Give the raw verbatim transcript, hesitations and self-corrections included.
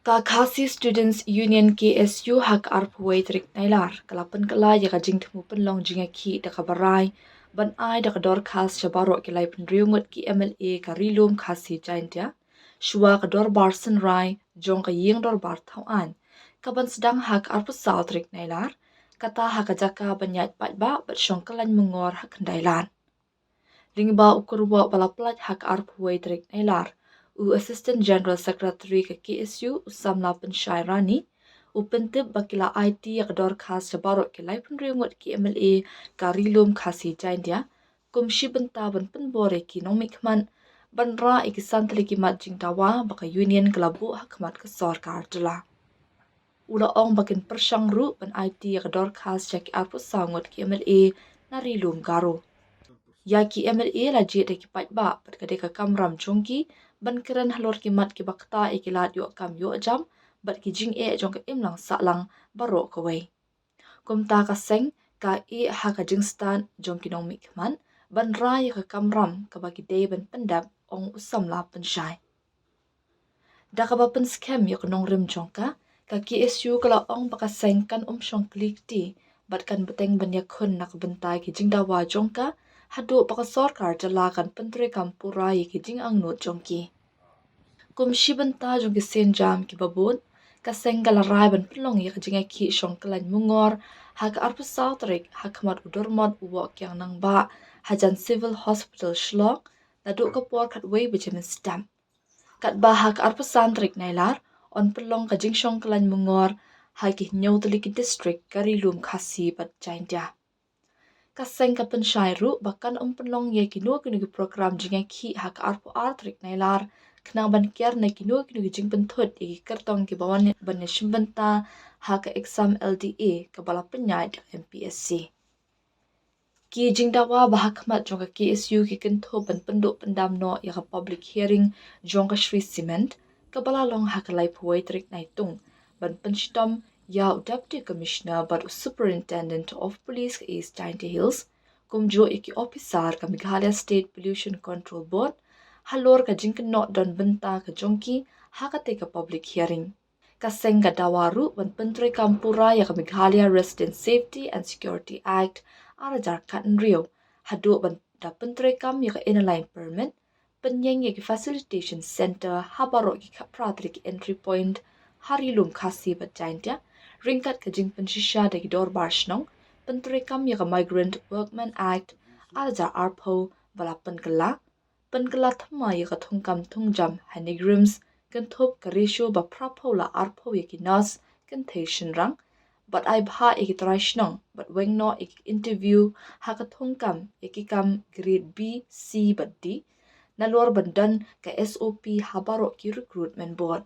Ka Khasi Students Union, K S U, ha ka arphew wei tarik Nailar ka la pynkylla ïa ka jingthmu pynlong jingïakhih da kaba rai ban ai da ka dorkhas sha baroh ki laiphew hynriew ngut ki M L A ka Ri Lum Khasi Jaintia shuwa ka dorbar synrai jong ka ïing dorbar thaw aiñ, ka ban sdang ha ka arphew saw tarik Nailar, kata ha ka jaka ban ïaid paidbah bad shong kyllaiñ mungor ha Khyndailad. Lyngba u kyrwoh ba la pynlait ha ka arphew wei tarik Nailar, u Assistant General Secretary ka K S U, u Samla Pynshai Rani, u pyntip ba ki la aiti ïa ka dorkhas sha baroh ki laiphew hynriew ngut ki M L A ka Ri Lum Khasi Jaintia kum shi bynta ban pynbor ïa ki nongmihkhmat ban rah ïa ki san tylli ki mat jingdawa ba ka Union ka la buh ha khmat ka sorkar jylla. U la ong ba kin pyrshang ruh ban aiti ïa ka dorkhas sha ki arphew saw ngut ki M L A na Ri Lum Garo. Ïa ki M L A la jied da ki paidbah bad ka dei ka kamram jong ki ban kren halor ki mat kiba ktah ïa ki lad ïoh kam ïoh jam bad ki jingeh jong ka imlang sahlang baroh kawei. Kumta ka seng ka ïeh ha ka jingstad jong ki nongmihkhmat ban rah ïa ka kamram kaba ki dei ban pyndep, ong u Samla Pynshai. Da kaba pynskhem ïa ka nongrim jong ka, ka K S U ka la ong ba ka seng kan ym shong kli kti bad kan bteng ban ïakhun na ka bynta ki jingdawa jong ka haduh ba ka sorkar jylla kan pyntreikam pura ïa ki jingangnud jong ki. Kum shi bynta jong ki sienjam kiba bud, ka seng ka la rai ban pynlong ïa ka jingïakhih shong kyllaiñ mungor ha ka arphew saw tarik ha khmat u Dormot u Woh Kiang Nangbah hajan Civil Hospital Shillong naduh ka por khatwei baje mynstep. Katba ha ka arphew san tarik Nailar yn pynlong ka jingshong kyllaiñ mungor ha ki hynñiew tylli ki district ka Ri Lum Khasi bad Jaintia. Ka seng ka pynshai ruh ba kan ym pynlong ïa kino kino ki program jingïakhih ha ka arphew ar tarik Nailar khnang ban kiar na kino kino ki jingpynthut ïa ki kyrtong kiba wan ban ïashim bynta ha ka exam L D A kaba la pynïaid da ka M P S C. Ki jingdawa ba ha khmat jong ka K S U ki kynthup ban pynduh pyndam noh ïa ka public hearing jong ka Shree Cement kaba la long ha ka laiphew wei tarik Naitung ban pynshitom ïa u Deputy Commissioner bad u Superintendent of Police ka East Jaintia Hills kumjuh ïa ki ophisar ka Meghalaya State Pollution Control Board halor ka jingkynnoh don bynta ka jong ki ha katei ka public hearing. Ka seng ka dawa ruh ban pyntreikam pura ïa ka Meghalaya Resident Safety and Security Act ar hajar khathynriew haduh ban da pyntreikam ïa ka Inner Line Permit, pynïeng ïa ki Facilitation Centre ha baroh ki khatphra tylli ki entry point ha Ri Lum Khasi bad Jaintia ryngkat ka jingpynshisha da ki dorbar shnong, pyntreikam ïa ka Migrant Workmen Act ar hajar arphew ba la pynkylla, pynkylla thymmai ïa ka thungkam thungjam ha NEIGRIHMS kynthup ka ratio ba phraphew la arphew ïa ki nurse kynthei shynrang bad ai bhah ïa ki trai shnong bad weng noh ïa ki interview ha ka thungkam ïa ki kam grade B, C bad D nalor ban don ka S O P ha baroh ki recruitment board.